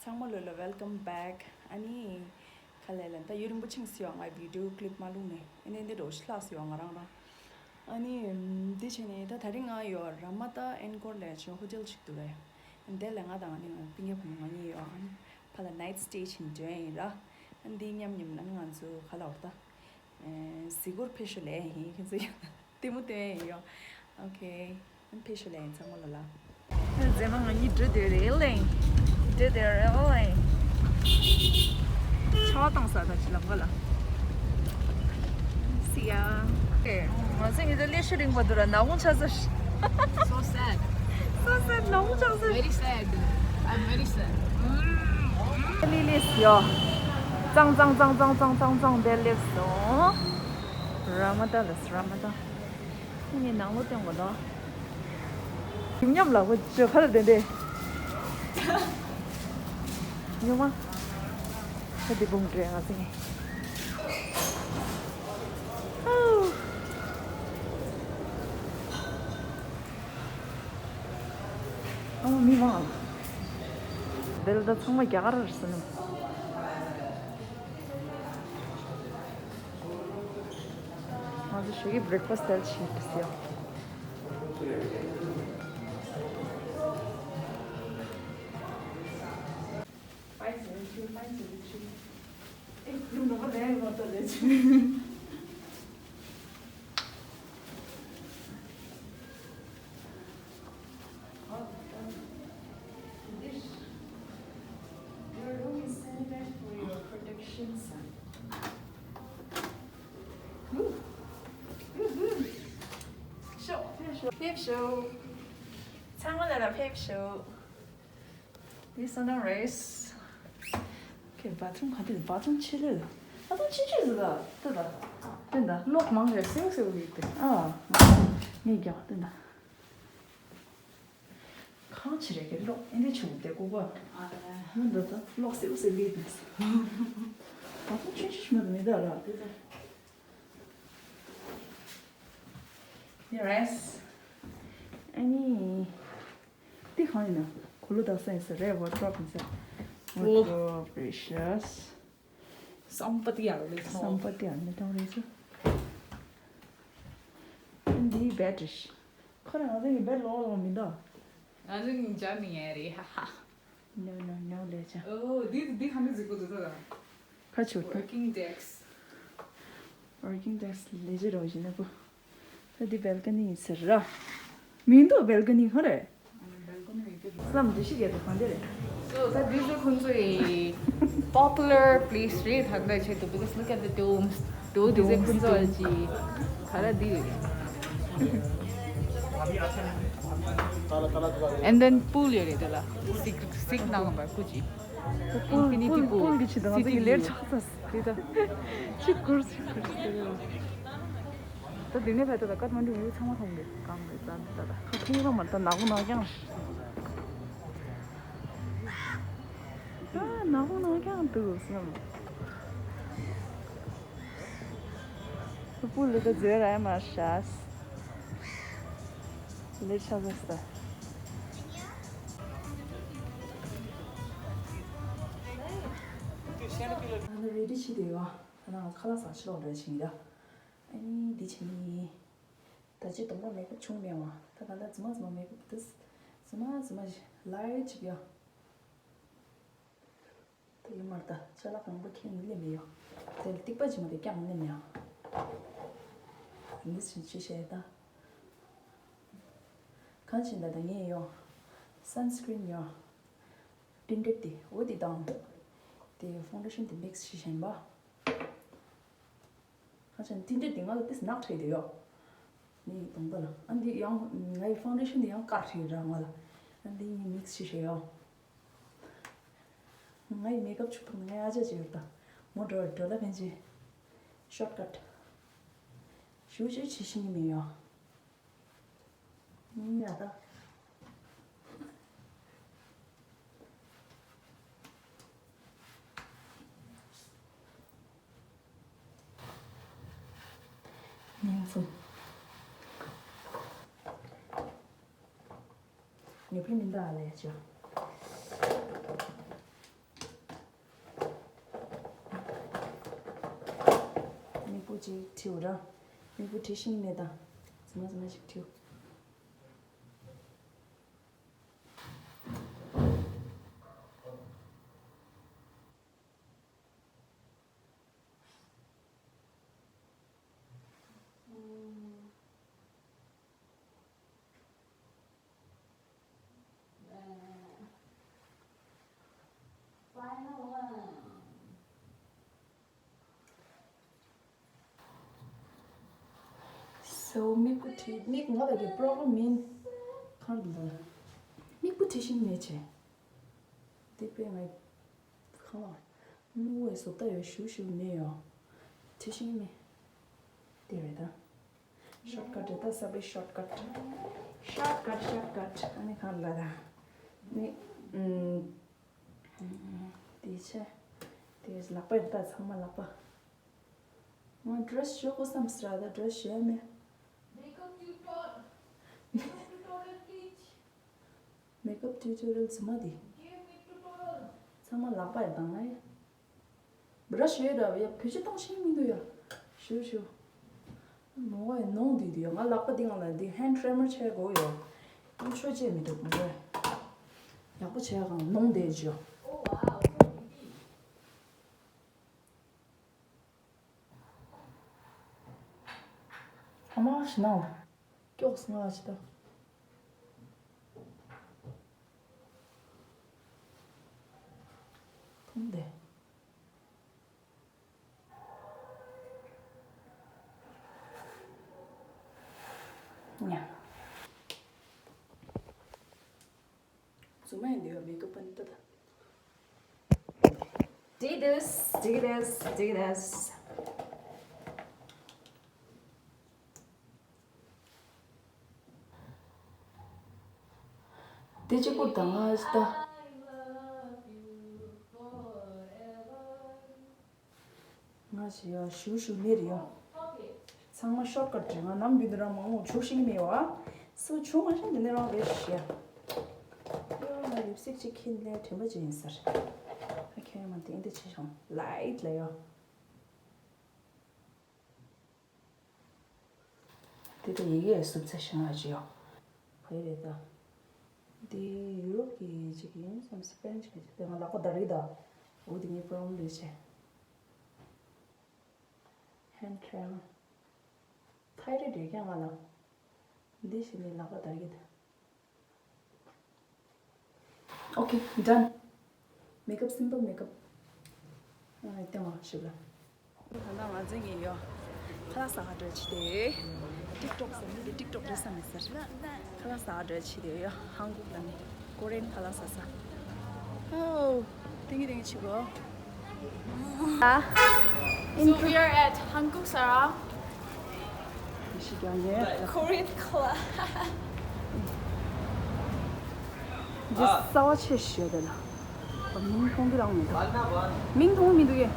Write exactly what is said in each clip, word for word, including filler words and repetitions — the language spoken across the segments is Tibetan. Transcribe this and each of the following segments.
ཚང་མ་ལོ་ལ་welcome back. ཨ་ནི་ག་ལས་ལ་ད་ཡུན་རིང་པོ་ཕྱིན་སོང་ང་video clip མ་བླུགས་ནས། ཨ་ནི་འདི་འདྲ་ཞིག་ལྷག་སོང་ང་རང་རང་། ཨ་ནི་འདི་བྱས་ནས་ད་དེ་རིང་ང་ཡོད་ར་མ་ཏ་ཨན་ཀོར་ལ་ཅིག་ཧོ་ཊེལ་ཅིག་འདུག་རེད། དེ་ལ་ང་དང་ཨ་ནི་ང་སྤུན་ཀྱག་བུ་མོ་ང་གཉིས་ཡོད། ཨ་ནི་ཕ་ལ་night stay ཅིག་འདོན་ཡིན་ར། ཨ་ནི་འདི་མཉམ་མཉམ་ན་ང་ཚོ་ག་ལ་བར་ད། གཟིགས་སྐོར་ཕེབས་ཤོག་ལབ་ཡིན། ཁྱེད་ཚོ་ཡང་ལྟད་མོ་སྟོན་ཡིན་ཡོ། ཨོ་ཁེ། ཕེབས་ཤོག་ལབ་ཡིན་ཚང་མ་ལ་ལ། མཛེས་མ་ང་གཉིས་འགྲོ་འདོད་རེད་ལེ། འགྲོ་འདོད་རེད་ལེ། ཆར་པ་བཏང་ས་ད་ཅི་ལམ་ཁ་ལ། See ya. ང་ཚོ་ངེད་ཚོ་ལས་ཤུ་རིང་པ་འདུག་ར་ནག་ཁུང་ཆགས་ས། So sad. So sad. ནག་ཁུང་ཆགས་ས། Very sad. I'm very sad. ལི་ལི་སི་ཡོ། ཙང་ཙང་ཙང་ཙང་ཙང་ཙང་ཙང་དེ་སླེབས་སོང་། ར་མ་ཏ་ལ་སི་ར་མ་ཏ། ངས་ནང་ལོགས་སྟོན་དགོས་དོ། ཉམས་ཉམས་ལ་བུ་ཅོ་ཁ་ལ་དེ་འདྲས། ཉོ་མ། ཁ་དེ་བུང་འདྲེ་ང་ཚེ། ཨ་མི་མང་། དེ་ལ་ད་ཚང་མ་རྒྱ་གར་རེད་ཟེར་ནས། ང་ཚོ་ཞོགས་ཀྱི་breakfast དལ་ཆེ་དུ་ཟེར། This, your room is sanitized for your protection, son. ཕེབས་ཤོག་ཕེབས་ཤོག་ཕེབས་ཤོག་ཚང་མ་ལ་ལ་ཕེབས་ཤོག་འདི་ས་ནང་རེད། ཁེ་bathroom ག་དེ་bathroom ཆེ་ལེ། bathroom ཆེ་ཆེ་ཟིག་ལ་ཏི་ད། ཏི་ད། གློག་མང་རེད་སེའུ་སེའུ་ཡིག་ཏི། ཨ། ངས་རྒྱག་ཏི་ད། གང་ཆེ་རེད་ཀྱི་གློག་ཨེ་འདྲ་ཆུང་དེ་ཀུ་གོ། ཨ་ད། ཧ་འདི་ད་གློག་སེའུ་སེའུ་ཡིག་ཏི། bathroom ཆེ་ཆེ་ཞིག་མ་དུ་མི་ད་ར། ཏི་ད། Yes. ཨ་ནི། འདི་གང་ཡིན་ན། གུ་ལུ་དག་ས་ཡིན་ས་རེད། wardrobe ཡིན་ས། ཨོ། wardrobe རེད་ཤག་བསམ་པ་དེ་ཡར་ལས་སོང་། བསམ་པ་དེ་ཡར་མི་གཏོང་རེད་ཤག་འདི་bed རེད་ཤག་ཁོ་རང་ང་ཚོ་གི་bed ལོག་ལོག་མི་འདུག་ང་ཚོ་གི་འཇར་ནི་ཡ་རེད། ཧ་ཧ། No, no, no, ལས་བྱ། ཨོ། འདི་འདི་ཧ་ནི་གཟིགས་པོ་འདུག་ད། ཁ་ཆུ་ད། Working desk. Working desk ལས་བྱེད་རོགས་བྱེད་ན་པོ། ད་འདི་balcony ཡིན་ཟེར་ར། མི་འདུག balcony ཁོ་རེད། Balcony མི་འདུག་བསམ་འདི་ཤི་གེ་དུ་གང་འདི་རེད། So ད་འདི་ཚོ་ཁོང་ཚོའི་popular place རེད་ད་ལྟ་ཆེད་དུ། Because look at the domes. དོ་དེ་ཚེ་ཁོ་ཚོ་ཅི་ག་ར་འདི་ཡོད་རེད། And then pool ཡོད་རེད་དེ་ལ། སིག་སིག་ནང་པར་ཀུ་ཅི། pool infinity pool གི་ཆེད་དུ་ང་ཚོ་ཡི་ལེར་ཆགས་ས་དེ་ད། ཅི་གུར་ཅི་གུར་ཟེར་རེད། ད་དེ་ནས་ཕ་ད་ད་ཀ་ཐ་མན་ཌུ་ཡུལ་ཚང་མ་མཐོང་གི་གང་རེད་ད་ད་ད་ཁ་ཐུག་རང་མ་ད་ནག་པོ་ནག་རྐྱང་རེད། ད་ནག་པོ་ནག་རྐྱང་འདུག་སེམས། སྤུ་ལི་ཀ་མཛོད་ར་མ་ཤ། ལེ་ཆ་ཟ་ས། ཨ་ནི་རེ་ཌི་ཆི་དེ་ཡོ། ཨ་ན་ཁ་ལག་ཟ་ཕྱི་ལོག་འདྲ་ཕྱིན་ཡིན་ད། ཨ་ནི་འདི་ཕྱིན་ཡིན། ད་ཅི་གདོང་པ་མེག་ཨབ་བྱུང་མེད་བ། ད་ད་ལྟ་རྫི་མ་རྫི་མ་མེག་ཨབ་དེ། རྫི་མ་རྫི་མ་ལའི་ཅིག་ཡོ། དེ་ཡོད་མ་རེད་ད། ཅ་ལག་གང་པོ་ཁྱེར་ནས་སླེབས་མེད་ཡོ། དེ་ལ་ཏིག་པ་ཅིག་མ་དེ་རྐྱང་སླེབས་མེད་ཡོ། འདི་ཕྱིན་ཅི་བྱས་ད། གང་ཕྱིན་ད་ད་ངས་ཡོ། སན་སི་ཀྲིན་ཡོ། ཏིན་ཏེད་དེ་འོ་དེ་དང་། དེ་ཕའུན་ཌེ་ཤན་དེ་མིག་སི་བྱས་བཞིན་པ། ཁ་ཆེན་ཏིན་ཏེད་དེ་ང་ལ་ཏིས་ནག་ཁྲེ་དེ་ཡོ། ནི་དང་པོ་ལ་ཨ་འདི་ཡང་ངའི་ཕའུན་ཌེ་ཤན་དེ་ཡང་དཀར་ཁྲེ་ར་ང་ལ། ཨ་འདི་ངའི་མིག་སི་བྱས་ཡོ། ངའི་མེག་ཨབ་ཆུ་ཕུག་ངའི་ཨ་ཅག་ཅིག་ཡོད་ད། མོ་འགྲོ་འགྲོ་ལ་ཕན་ཅི། ཤོར་ཀཊ། ཞུ་ཅི་བྱེད་ཤེས་ཀྱི་མེད་ཡོ། ཡ་ད། ཉན་སོང་། ངས་ཕན་མི་འདའ་ལས་ཅོ། པོ་ཅིག་བྲིའོ་ར། མིག་པོ་བྲི་ཤེས་ཀྱི་མེད་ད། རྫུན་མ་རྫུན་མ་ཞིག་བྲིའོ། སོ་མིག་པོ་བྲི། མིག་ང་ལ་གི་པོ་རོབ་ལེམ་མིན། གང་འདུག་མིག་པོ་བྲི་ཤེས་ཀྱི་མེད་བྱས། འདི་དཔེ་ང་གང་ལ། དངུལ་བའི་བཟོ་ལྟ་ཡོད་ཞུ་ཞུ་མེད་ཡོད། བྲི་ཤེས་ཀྱི་མེད། དེ་རེད་ད། ཤོཊ་ཀཊ་རེད་ད། ས་པའི་ཤོཊ་ཀཊ། ཤོཊ་ཀཊ། ཤོཊ་ཀཊ། ཨ་ནི་གང་ལ་ད། ནི། ཨུམ། དེ་ཆེ། དེ་ལག་པ་རེད་ད། ཚང་མ་ལག་པ། ང་ཌི་རེ་སི་ཞོག་གོ་བསམ་སྲ་ད། ཌི་རེ་སི་ཞོག་མེད། མེག་ཨབ་ཊུ་ཊོ་རི་ཡལ་རྫུན་མ་འདི། ཚང་མ་ལག་པ་ཡི་དང་ངའི། བུ་ར་ཞོ་ཡོད་འདྲ་བ་ཡ། བོད་ཆས་གཏོང་ཤེས་མི་འདུག་ཡ། ཞོ་ཞོ། མོ་བ་ཡི་ནོང་འདི་འདུག་ཡ། ང་ལག་པ་འདི་ང་ལ་འདི་ཧེན་ཌི་ཊི་རི་མར་བྱས་དགོས་ཡོད། ཨ་ཆོས་བྱེད་མི་འདུག་མོ་བ་ཡི། ཡག་པོ་བྱས་གང་ནོང་བསྡད་ཅིག་ཡོད། ཨ་མ་ཞི་ན་བ། སྐྱོགས་སྔ་ཕྱི་ད། ཐུང་དེ། ཉ། རྫུན་མ་ཡིན་འདི་ཡོད་མེད་ཀ་པ་ནི་ཏ་ཏ། འགྲིག་འདུག་འགྲིག་འདུག་འགྲིག་འདུག་དེ་གཅིག་པུར་དང་ང་ད། ང་ཞིག་ཡ་ཞུ་ཞུ་ནེར་ཡ། ཚང་མ་ཤོར་ཀ་ཊི་ང་ནམ་རྒྱུན་དུ་རང་མང་མོ་བྱུག་ཤིང་མེད་བ། སུ་བྱུག་མ་ཤེས་དེ་ནས་རང་རེད་ཤི་ཡ། ཡོ་ང་ལིབ་སི་ཊིག་ཅིག་ཁྱེར་ལས་དྲན་པ་ཅིག་ཡིན་ཟེར། ཨ་ཁྱེད་མ་དེ་འདི་ཆེ་ཤང་ལའིཊ་ལ་ཡོ། དེ་ལྟ་ཡི་གེ་སུབ་ཚ་ཞིང་ལ་ཅི་ཡོད། ག་ཡི་རེད་ད། འདི་ཡུ་རོབ་ཀྱི་ཅིག་ཡིན་བསམ་སི་པེན་ཅིག་གི་དེ་ང་ལག་པ་འདར་གི་ད། འོ་དེ་ངའི་པོ་རོབ་ལེམ་རེད་ཆེ། ཧན་ཁྲེལ། ཐའི་རོ་ཌི་རེད་ཀྱང་ང་ལ། འདི་ཞིག་ནི་ལག་པ་འདར་གི་ད། Okay, done. Makeup, simple makeup. ཨ་ལྟེ་བ་ཞིག་ལ། ད་ལྟ་ང་ཚོ་གཉིས་ཡོ། ཁ་ལག་ཟ་ག་འགྲོ་ཆེ་དེ། ཊིག་ཊོག་ཟེར་ནི་དེ་ཊིག་ཊོག་རེད་བསམ་མི་ཟེར། ཁ་ལག་ཟ་ག་འགྲོ་ཆེ་དེ་ཡོ། ཧང་ཀུག་ལ་ནི་ཀོ་རེན་ཁ་ལག་ཟ་ས། ཨོ། ཏིང་གི་ཏིང་གི་ཆི་གོ། So we are at Hanguk Sara. Korean club. འདི་གསར་བ་ཆེ་ཤོས་དེ་ལ། མིང་མཐོང་གི་རང་མི་འདུག་མིང་མཐོང་མི་འདུག་གས།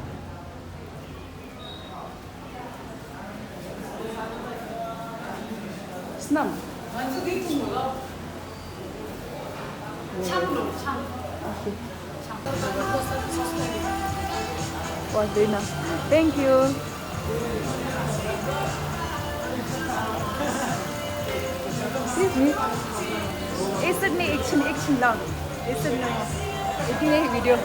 སྣམ། ཆང་ལོ་ཆང་། What's dinner? Thank you. Excuse me. Is it me action action love? Is it me? Is it me video?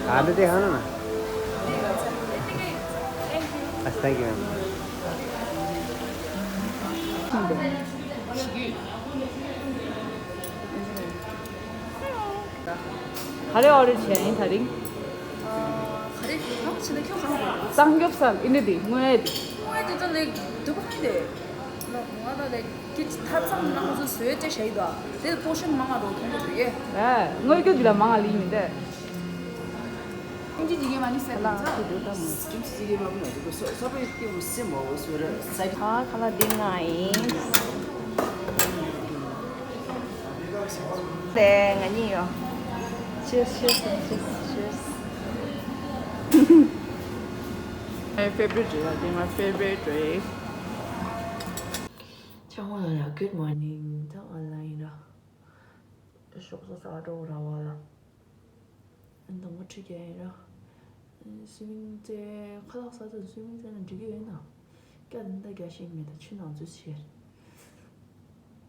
ཨ་འདི་དེ་ཧང་ན། ཨ་thank you ma'am. ག་རེ་ཨོ་ཌར་བྱས་ཡིན་ད་རིང་། ག་རེ་གང་བྱས་ན་ཁྱོད་གང་དགོས། གཙང་སྐྱོབ་ས་ཨིན་དྲ་དེ་དངོས་ཡ་དེ། དངོས་ཡ་དེ་ད་ལས་སྡུག་པ་ཧ་དེ། ང་ད་ལས་ཀྱི་ཐབ་ཚང་ནང་ཚོ་བཟོས་ཏེ་བྱས་ཡོད་དེ་པོར་ཤན་མང་ང་རོ་མཐོང་གི་འདུག་ཡེ། ཨ་དངོས་སྐྱོབ་དེ་ལ་མང་ང་ལི་མིན་ཏེ། ཐེངས་གཅིག་གཅིག་མ་ནི་སེ་ལ་ཁུ་དུ་ད་མོ། ཐེངས་གཅིག་གཅིག་མ་ནི་ཁུ་དུ་སོ་སོ་པའི་སྐྱེ་བོ་སེ་མོ་བོ་སོ་ར་སའི། ཨ་ཁ་ལག་འདི་ང་ཡིན། ལས་ང་གཉིས་ཡོད། Cheers, cheers, cheers, cheers. My favorite drink, I think my favorite drink. ཚང་མ་ལ་good morning. ད་ང་ལ་ཡིན་ར། ཞོགས་ཟ་ས་འགྲོ་ར་བ་ལ། དང་པོ་ཁྲིད་རྒྱ་ཡིན་ར། སུའི་མིང་ཙེ་ཁ་ལག་ཟ་ཙམ་སུའི་མིང་ཙེ་ན་འགྲིག་གི་ཡོད་ན། སྐད་འདི་འདྲ་རྒྱག་ཤེས་མེད་ད་ཆུ་ནང་འཛུལ་ཆེར།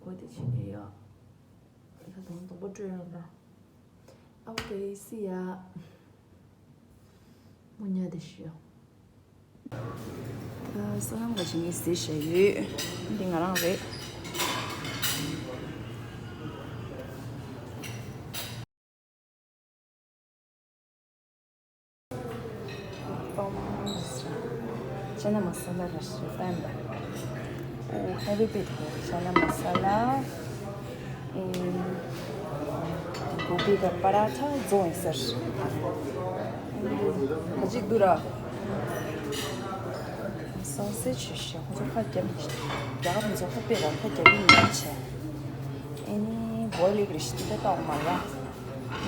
འོ་དེ་ཕྱིན་ནས་ཡ། ད་དང་དང་པོ་སྤྲོད་ཡོང་ད། Okay, see ya. མོ་ཉལ་བསྡད་ཤག་ཡ། ཨ། སོ་ནམ་ག་ཞིག་ངས་བཟས་བཞག་ཡོད། འདི་ང་རང་རེད། ཅ་ན་མ་ས་ལ་ར་ཞིག་བསྟན་པ། ཨ། heavy bit ཅ་ན་མ་ས་ལ། ཨེ། གོ་བི་དང་པ་ར་ཐ་རྫོང་ཡིན་ཟེར། ཨ། ག་ཅིག་འདུག་ར། སང་སེ་ཆུ་ཤ་ཁོ་ཚོ་ཁ་རྒྱབ་ནས་རྒྱ་གར་མི་ཚོ་ཁ་དཔེ་རང་ཁ་རྒྱབ་ཡིན་མ་བྱས། ཨེ་ནི་boil egg རེ་ཞིག་དེ་འདྲ་བཏང་མ་ལ།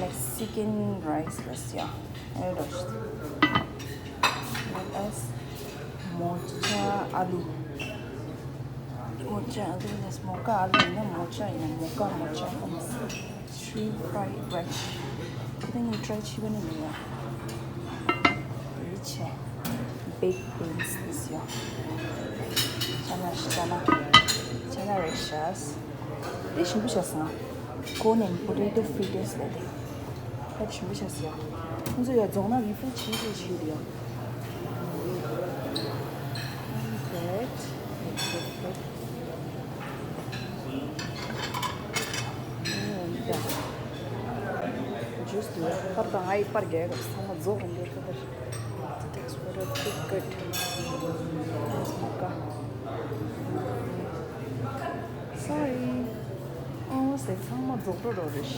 Mexican rice ལ་ཟེར་ཡ། ཨེ་རོ་ཞིག What else? མོ་ཅ་ཨ་ལུ། མོ་ཅ་ཨ་ལུ་ཡིན་ན་མོ་ཀ་ཨ་ལུ་ཡིན་ན་མོ་ཅ་ཡིན་ན་མོ་ཀ་མོ་ཅ་ཧོམ་སི། Shrimp fried rice. དེ་ནི་try བྱས་པ་ནི་མིན་ཡ། དེ་བྱས། Baked beans this year. ཅ་ན་ཅ་ན། ཅ་ན་རེད་ཤག་དེ་ཞིམ་པོ་ཤག་སོང་ང་། Corn and potato fritters ལབ་དེ། ད་ཞིམ་པོ་ཤག་ཟེར་ཡ། ཁོང་ཚོ་ཡ་རྫོང་ན་refill བྱེད་བྱེད་བྱེད་ཡ། That is good. Oh, yeah. Juice དུ་ཡ། ད་ལྟ་ང་ཡི་པར་རྒྱག་གི་ཚང་མ་རྫོགས་རུ་འགྱུར་གི་དེར། It takes forever to get. Let's go. Sorry. ཨོ་ཟེར་ཚང་མ་རྫོགས་འགྲོ་རོགས་རེད།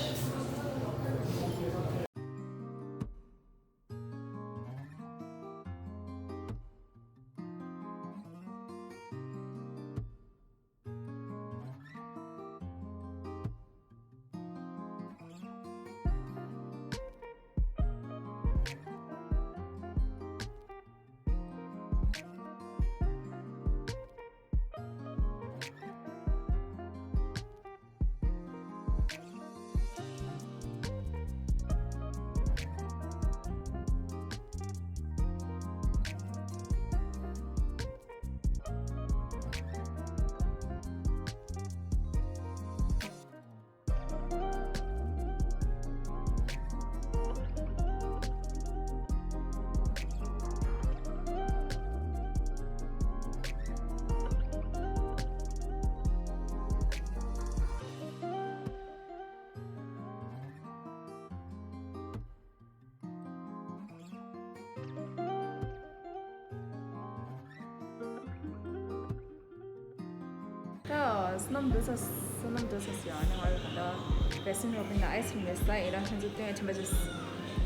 ད་སོ་ནམ་འགྲོ་ས། སོ་ནམ་འགྲོ་ས་ཟེར་ཡ། ཨ་ནི་ང་རང་ད་ལྟ་Baskin Robbins ལ་ice cream ལས་ས་ཡིན་ར། ཁྱེད་ཚོ་སྟོན་ཡ་ཁྱིམ་པ་ཅིག་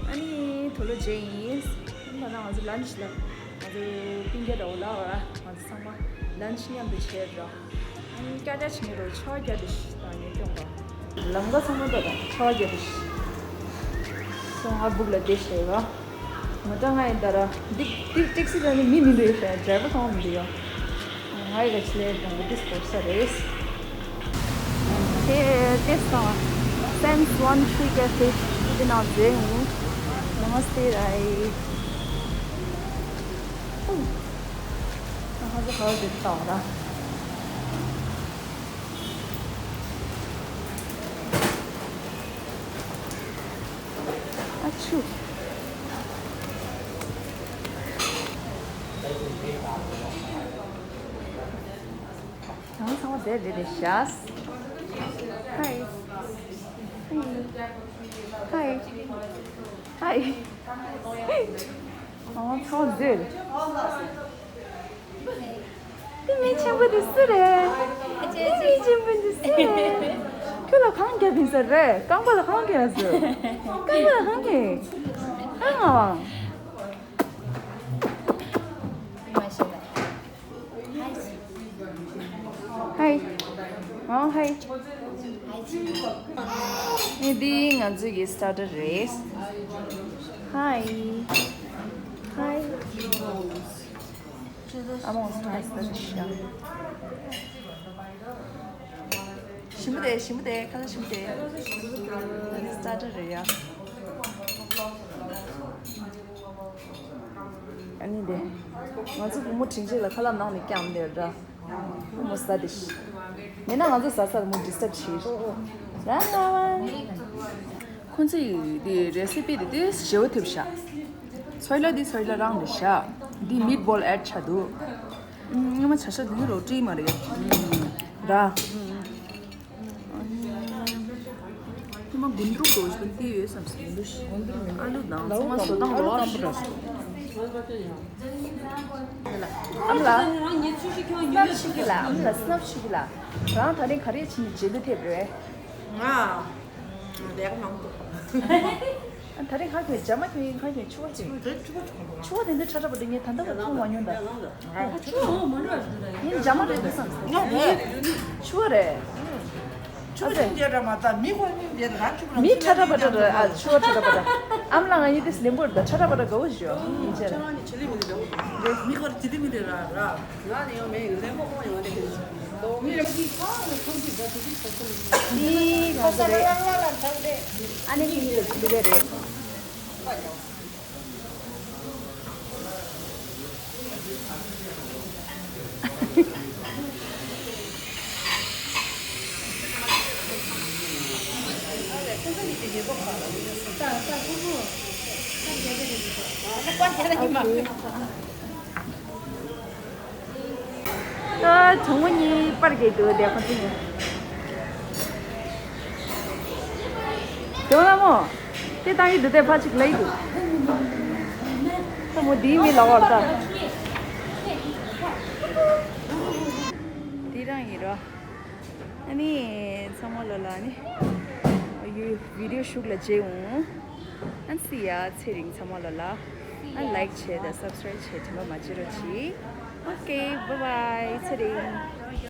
ཨ་ནི་དུག་ལོག་རྗེས་ཡིན། ད་ནང་ང་ཚོ་lunch ལ། ང་ཚོ་སྤུན་ཀྱག་འདྲ་བོ་ལ་བ་ང་ཚོ་ཚང་མ་lunch མཉམ་དུ་བྱས་ར། ཨ་ནི་ཀྱག་ཀྱག་བྱེད་མཁན་འདྲ་བོ་ཆར་པ་རྒྱག་དུས་ཤིག་དང་ཉེན་སྐྱོང་པ། ལམ་ཁ་ཚང་མ་ད་དང་ཆར་པ་རྒྱག་དུས་ཤིག་སོང་ང་སྦུག་ལ་བསྡད་བྱས་ར། ང་ད་ང་ཡིན་ད་ར། འདི་འདི་ཏེག་སི་ལ་ནི་མི་མི་འདུག་ཡོད་ཤག driver ཚང་མ་མི་འདུག་ཡོད། ང་ཡི་ག་ཆེ་ལས་དང་པོ་ཏིས་བོར་ས་རེད། དེ་ཏེས་དང་Sense One Three Cafe དེ་ནང་འཛུལ་ཡིན། Namaste ལ་ཡི། ཨུ། ང་ཧ་ཟ་ཧ་ཟ་དང་ར། ཨ་ཆུ། ང་ཚང་མ་བསྡད་རེད་རེད་ཤག Hi. Hi. Hi. ང་ཚང་མ་བསྡད་རེད། དེ་མི་ཆེན་པོ་དེ་སུ་རེད། དེ་མི་ཆེན་པོ་དེ་སུ་རེད། ཁྱོད་ལ་གང་རྒྱབ་ཡིན་ས་རེད། རྐང་པ་ལ་གང་རྒྱབ་ཡིན་ས། རྐང་པ་ལ་གང་རྒྱབ། ཨ་ང་བ། Hi. ཨོ་ཧའི། ནི་འདི་ང་ཚོའི་གི་སི་ཊར་ཊར་རེད། ཧའི། ཧའི། ཨ་མོ་ཧའི་སི་ཊར་ཊར་རེད་ཤག་ཞིམ་པོ་དེ་ཞིམ་པོ་དེ་ཁ་ལག་ཞིམ་པོ་དེ། ནི་སི་ཊར་ཊར་རེད་ཡ། ཨ་ནི་དེ། ང་ཚོ་བུ་མོ་དྲིན་ཆེན་ལ་ཁ་ལག་ནང་ནས་བསྐྱངས་ནས་ར། བུ་མོ་ས་དེ་ཤི། མེད་ན་ང་ཚོ་ཟ་ས་མོ་ཌི་སི་ཊརབ་བྱེད། ར་ང་བ། ཁོང་ཚོའི་དེ་རེ་སི་པི་དེ་དེ་ཞེ་བོ་ཐེབས་ཤག་ཚོས་ལ་དེ་ཚོས་ལ་རང་རེད་ཤག་འདི་མིཊ་བོལ་ཨེཌ་ཆགས་འདུག་ཨུམ། སྔོན་མ་བྱ་ཤ་དེ་ནི་རོ་ཊི་མ་རེད། ཨུམ། ར། ཨ་ནི། ཐེངས་མ་དགུན་འབྲུག་འགྲོ་བཞིན་དེ་ཡོད་བསམ་སོང་། ཨ་ལུ་དང་ཚང་མ་བཟོ་སྟངས་ལོག་ཤིག་ཨ་མ་ལགས། སྣབས་ཤིག་གི་ལ། ཨ་མ་ལགས་སྣབས་ཤིག་གི་ལ། རང་ད་རིང་ག་རེ་བྱས་ནས་རྗེས་ལུས་ཐེབས་རེད། ང་། ལས་ཀ་མང་པོ། ཨ་ད་རེས་ཁ་གྱོན་ཇ་མ་གྱོན་ཡིན། ཁ་གྱོན་ཕྱུ་པ་གྱོན། དེ་ཕྱུ་པ་གྱོན་པ། ཕྱུ་པ་དེ་འདྲ་ཁྲ་ཁྲ་པ་འདྲ་ངས་ད་ལྟ་བར་མཐོང་མ་མྱོང་ད། ཕྱུ་པ་འོ་མ་འདྲ་ཞིག་རེད། ངས་ཇ་མ་རེད་འདུག་བསམ་སོང་། ང་རེད། ཕྱུ་པ་རེད། ཕྱུ་པ་རེད། ཕྱུ་པ་དེ་འདྲ་མ་ད་མི་ཁོ་ནི་འདྲ་རང་ཕྱུ་པ། མི་ཁྲ་ཁྲ་པ་འདྲ་རེད། ཨ་ཕྱུ་པ་ཁྲ་ཁྲ་པ་འདྲ། ཨ་མ་ལགས་ང་གཉིས་དེ་ལེན་པོ་རེད་ད། ཁྲ་ཁྲ་པ་འདྲ་དགའ་བོ་ཞིག་ཡོད། ཡིན་ཆེ་རེད། ཁྱེད་རང་ནི་ཆེ་ལི་མི་འདྲ་འདྲ་བོ་ཞིག་རེད། མི་ཁོ་རེ་ཆེ་ལི་མི་འདྲ་ར་ར། ང་ནི་ཡང་མེད་ལེན་པོ་ཁོ་ཡོང་དེ་གི། འདི་ང་ཚོ་རེད། ཨ་ནི་ཁྱེད་ཀྱི་ལུས་པ་རེད། ཨ་གྲོགས་མོ་གཉིས་པར་གྱི་འདུག་དེ་ཁོ་ཚོ་གཉིས། ཇོ་ལ་མོ། དེ་བཏང་གི་འདུག་དེ་ཕ་ཅིག་ལ་ཡི་འདུག་ད་མོ་དེའི་མི་ལ་བར་ད། དེ་རང་ཡིན་རོ། ཨ་ནི་ཚང་མ་ལོ་ལ་ནི་ཡུ་བི་ཌིའོ་ཤུགས་ལ་བྱེད་འོང་། ཨ་སི་ཡ་ཚེ་རིང་ཚང་མ་ལོ་ལ། ཨ་ལའིཀ་བྱེད་དང་སབ་སི་ཀ་རའིབ་བྱེད་དྲན་པ་མ་བརྗེད་རོགས་གྱིས། ཨོ་ཀེ་བྷའི་བྷའི་ཚེ་རིང་།